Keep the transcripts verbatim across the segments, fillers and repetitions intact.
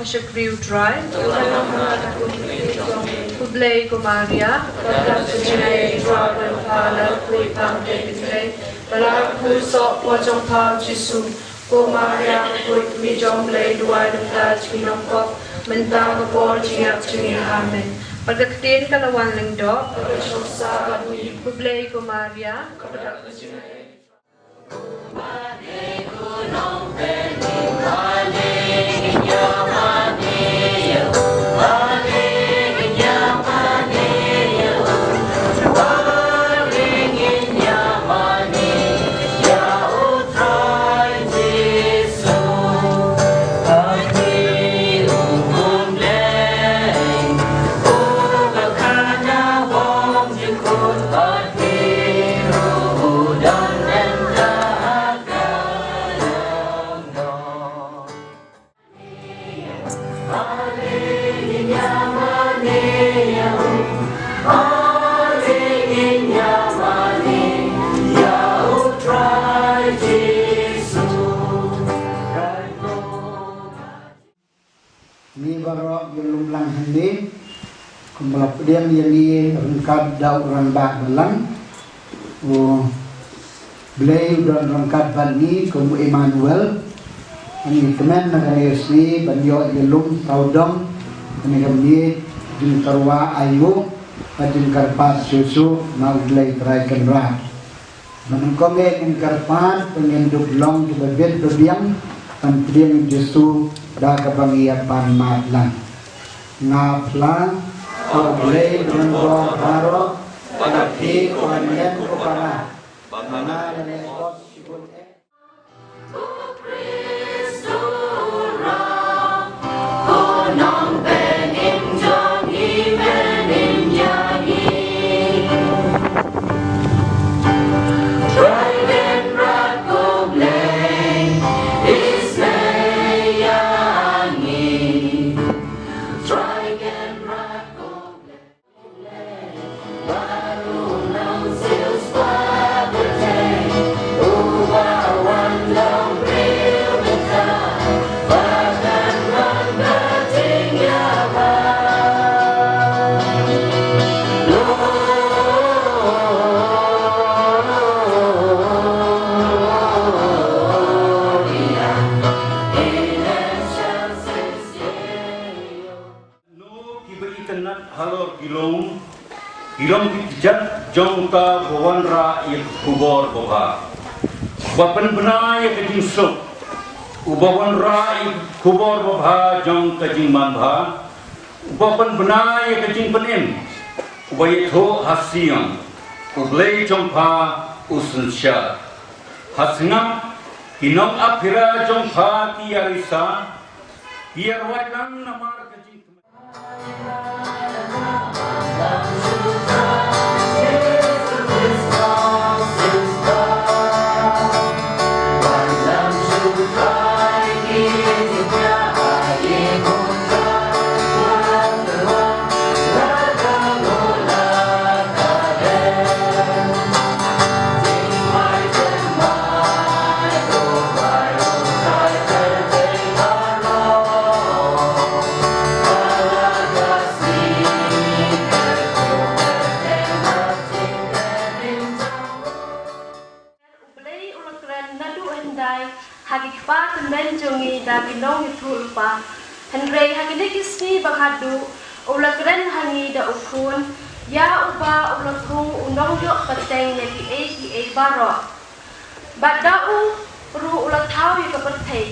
Shakri U Trai. Khublei ko Maria. Ko Maria, ko Blei, duwai lem ïa ngi ki nongpop, mynta bad ha ka por jingïap jong ngi. Amen. Bad ka ktien ka la wan lyngdoh. Khublei ko Maria. Ngi baroh ïalum lang hangne, kumba la pdiang ïa ngi ryngkat da u rangbah balang. U Blei u don ryngkat bad ngi kum u Emmanuel. Ngi kmen na kane ka sngi ban ïoh ïalum sawdong kane ka miej jingkyrwa aïu bad jingkyrpad shuh shuh na U Blei Trai Kynrad. Ba nyngkong eh ngin kyrpad ba ngin dup long kiba bit ba biang ban pdiang ïa U Jisu da kaba ngi ïa pan mad lang. Nga phla, ko Blei Jynrong baroh, ba phi ko Hynmen ko Para, ba nga la leh bok shibun eh. Kino kiba itynnad halor ki lum, ki long ki kjat jong uta uba wanrah ïa ka khubor babha, uba pynbna ïa ka jingsuk, uba wanrah ïa ka khubor babha jong ka jingmanbha, uba pynbna ïa ka jingpynim, uba ïathuh ha sïong, U Blei jong pha u synshar. Ha sngap, ki nong aphira jong pha ki ïarisa, ki ïarwai lang namar ka jingkmen. U Blei u la kren naduh hyndai ha ki kpa tymmen jong ngi da ki nongïathuhlypa. Hynrei ha kine ki sngi ba khatduh u la kren ha ngi da u Khun, ïa uba u la khung u nongïoh pateng ïa kiei kiei baroh. Bad da u ruh u la thaw ïa ka pyrthei.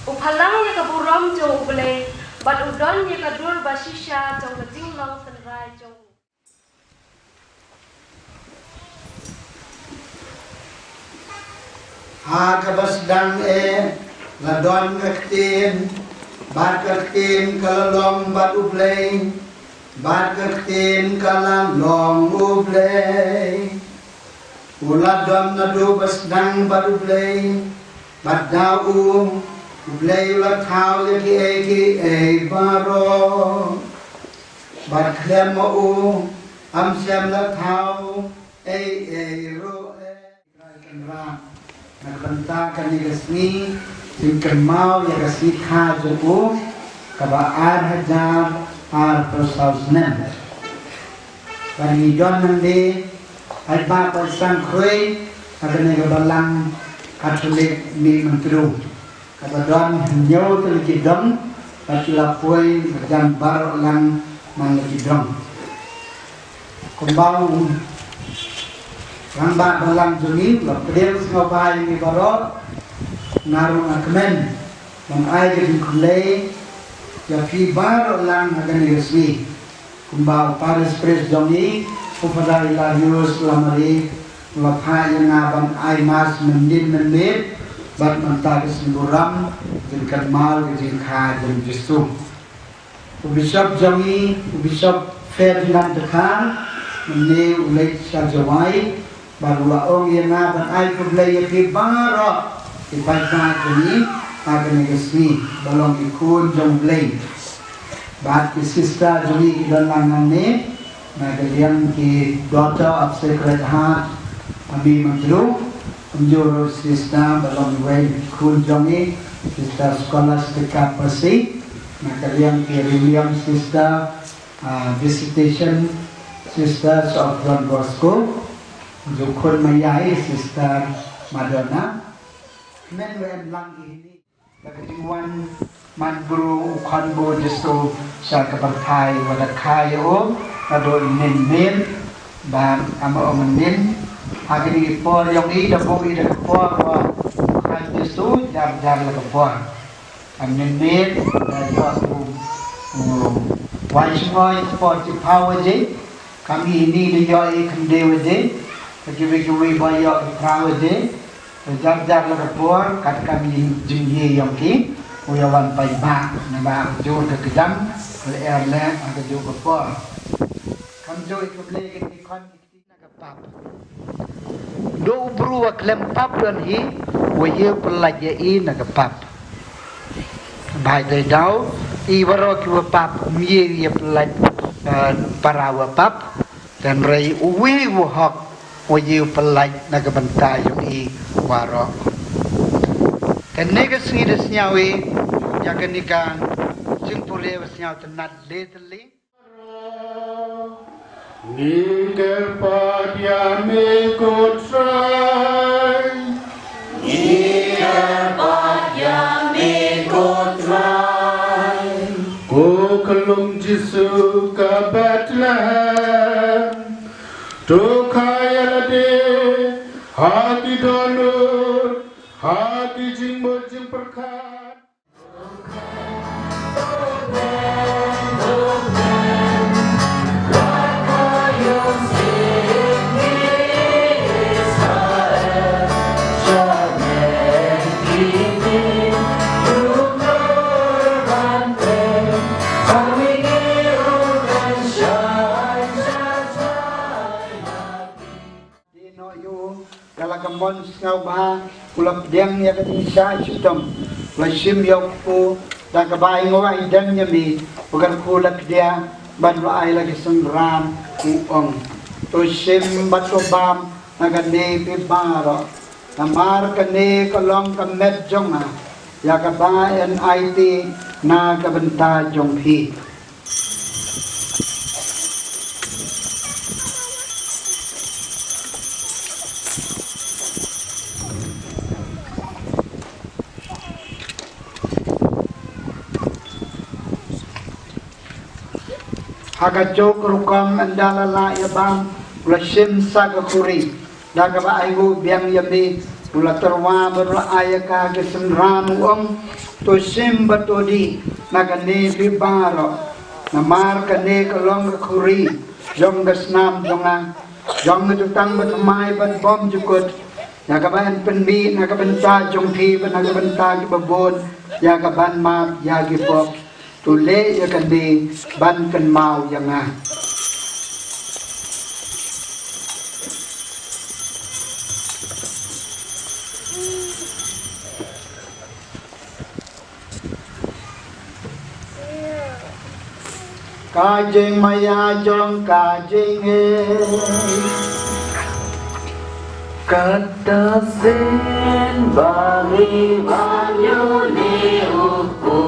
U phalang ïa ka burom jong U Blei bad u don ïa ka dur ba shisha jong ka jinglong tynrai jong u. Ha kaba sdang eh la don ka ktien, bad ka ktien ka la long bad U Blei, bad ka ktien ka la long U Blei. U la don naduh ba sdang bad U Blei, bad da u, U Blei u la thaw ïa kiei kiei baroh. Bad khlem ma u, ym shym la thaw ei ei ruh eh. Trai Kynrad, na ka bynta kane ka sngi, jingkynmaw ïa ka sngi kha jong u, Kaba ar hajar arphew saw snem. Bad ngi don hangne, ai ba, ba sang khrui ha kane ka balang Katholik Mihmyntdu. Kaba don hynñiew tylli ki dong, bad ki la poi marjan baroh lang man la ki dong. Kumba u rangbah balang jong ngi u la pdiang sngewbha ïa ngi baroh, nga ruh nga kmen ban ai ka jingkhublei ïa phi baroh lang ha kane ka sngi. Kumba u parish priest jong ngi, u Father Hilarius Lamare, u la phah ïa nga ban ai mass mynnin mynmiet bad mynta ka sngi burom, jingkynmaw ka jingkha jong u Jisu. U Bishop jong ngi, u Bishop Ferdinand Dkhar, mynne u leit sha Jowai, bad u la ong ïa nga ban ai khublei ïa phi baroh ki paidbah jong ngi ha kane ka sngi, ba long ki khun jong U Blei. Bad ki sister jong ngi ki don lang hangne, na ka liang ki Daughter of Sacred Heart, Mihmyntdu, kumjuh ruh sister ba long iwei na ki khun jong ngi, Sister Scholastica Percy, na ka liang ki William Sister, ah, Visitation Sisters of Don Bosco, kumjuh khun Maya, Sister Madonna, men wen lang ini. Da ka jingwan man bru u khun ba u Jisu sha ka pyrthai, wat da kha ïa u naduh mynnin mynmiet, bad ym ong mynnin. Ha kine ki por jong i, da buh i da ka por ba u kha Jisu, jar jar la ka por. Mynnin mynmiet da ïoh u, u wai shnoi ka por shiphew baje. Kam i ini da ïoh i khyndiat baje, ka kiwei kiwei ba ïoh i phra baje. Te jar jar la ka por, kat kam i jingïohi jong ki, u ïa wan paidbah, naba ka jur ka kjam, ka lyer leh, ha ka jur ka por. Kam jur i khublei ki khon ki kti na ka pap. Dei u bru wa khlem pap don hi, wa ïew pyllait ïa i na ka pap. Bha dei daw, i waroh ki wa pap, um ïew ïa pyllait, eh, para wa pap, tang rei uwi u hok, wa ïew pyllait na ka bynta jong i waroh. Kane ka sngi da sngew i, ïa kane ka jingpule wa sngew tynnad le tylli. Ngi kyrpad ïa me ko Trai. Ngi kyrpad ïa me ko Trai. Ko Kyllum Jisu ka Bethlehem. To kha ïa lade ha ki dohnud, ha ki jingmut jingpyrkhat. Dei noh ïa u, da la ka mon sngewbha, u la pdiang ïa ka jingshah shitom, u la shim ïa u kpu, da kaba ai nguh ai dem ïa me, u kyrkhu la kdiah, bad u la ai la ki synran, u ong. To shim bad to bam, na kane phi baroh. Namar kane ka long ka met jong nga, ïa kaba yn aiti na ka bynta jong phi. Ha kajuh ka rukom ynda la lah ïa bam, u la shim sa ka khuri. Da kaba ai nguh biang ïa me, u la tyrwa bad u la ai ïa ka ha ki synran, u ong, to shim bad to dih na kane phi baroh. Namar kane ka long ka khuri jong ka snam jong nga, jong ka jutang bathymmai bad bymjukut, ïa kaban pynmih na ka bynta jong phi bad na ka bynta kiba bun, ïa kaban map ïa ki pop. To leh ïa kane ban kynmaw ïa nga. Ka jingmaïa jong ka jingim. Kata sien ba ngi wan ïa une u kpu.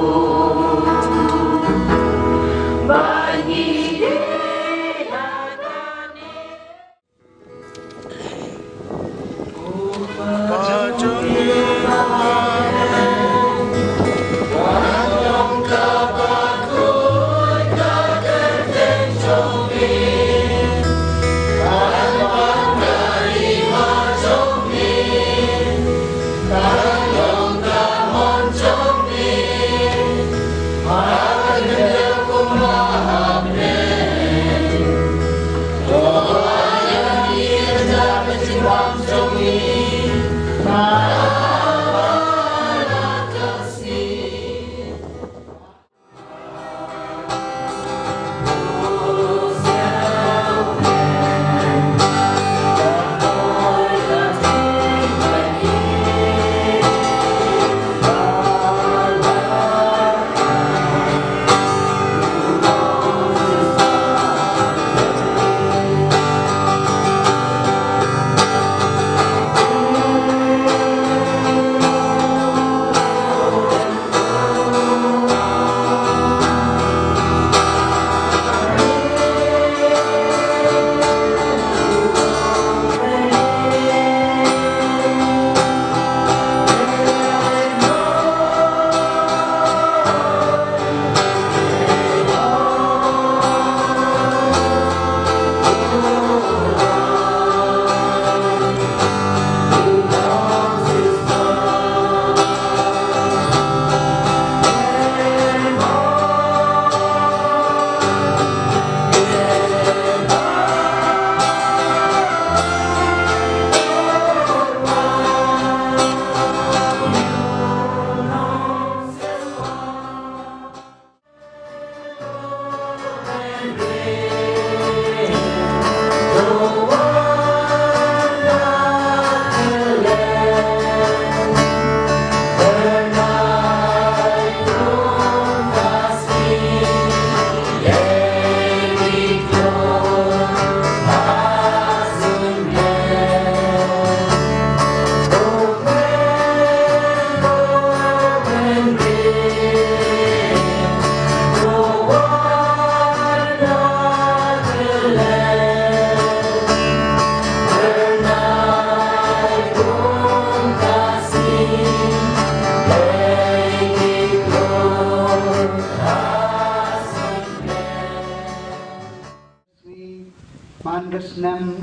Man ka snem,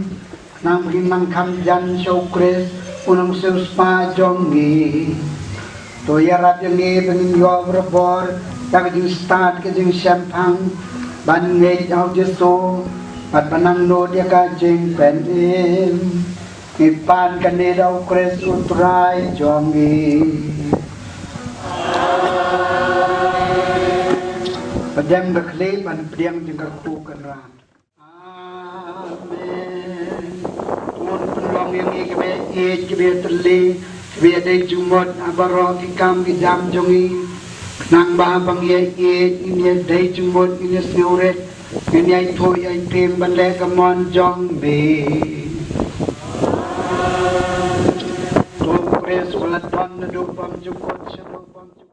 nang ba ngin nang kham jan sha U Khrist, U Nongsiewspah jong ngi. To ïarap ïa ngi ba ngin ïoh barabor ïa ka jingstad ka jingshemphang, ban ngeit ha U Jisu bad ban nang nud ïa ka jingpynim. Ngi pan kane da U Khrist U Trai jong ngi. Pdiang ka khlieh ban pdiang jingkyrkhu Kynrad. Amen. Bun pynlong ïa ngi kiba ïeit, kiba ïatylli, kiba ïadei jingmut ha baroh ki kam ki jam jong ngi. Khnang ba haba ngi ïa ïeit, ngin ïadei jingmut, ngin ïasngewrit, ngin ïaithuh ïaithem ban leh ka mon jong me. To U Khrist u la don naduh bymjukut shaduh bymjukut.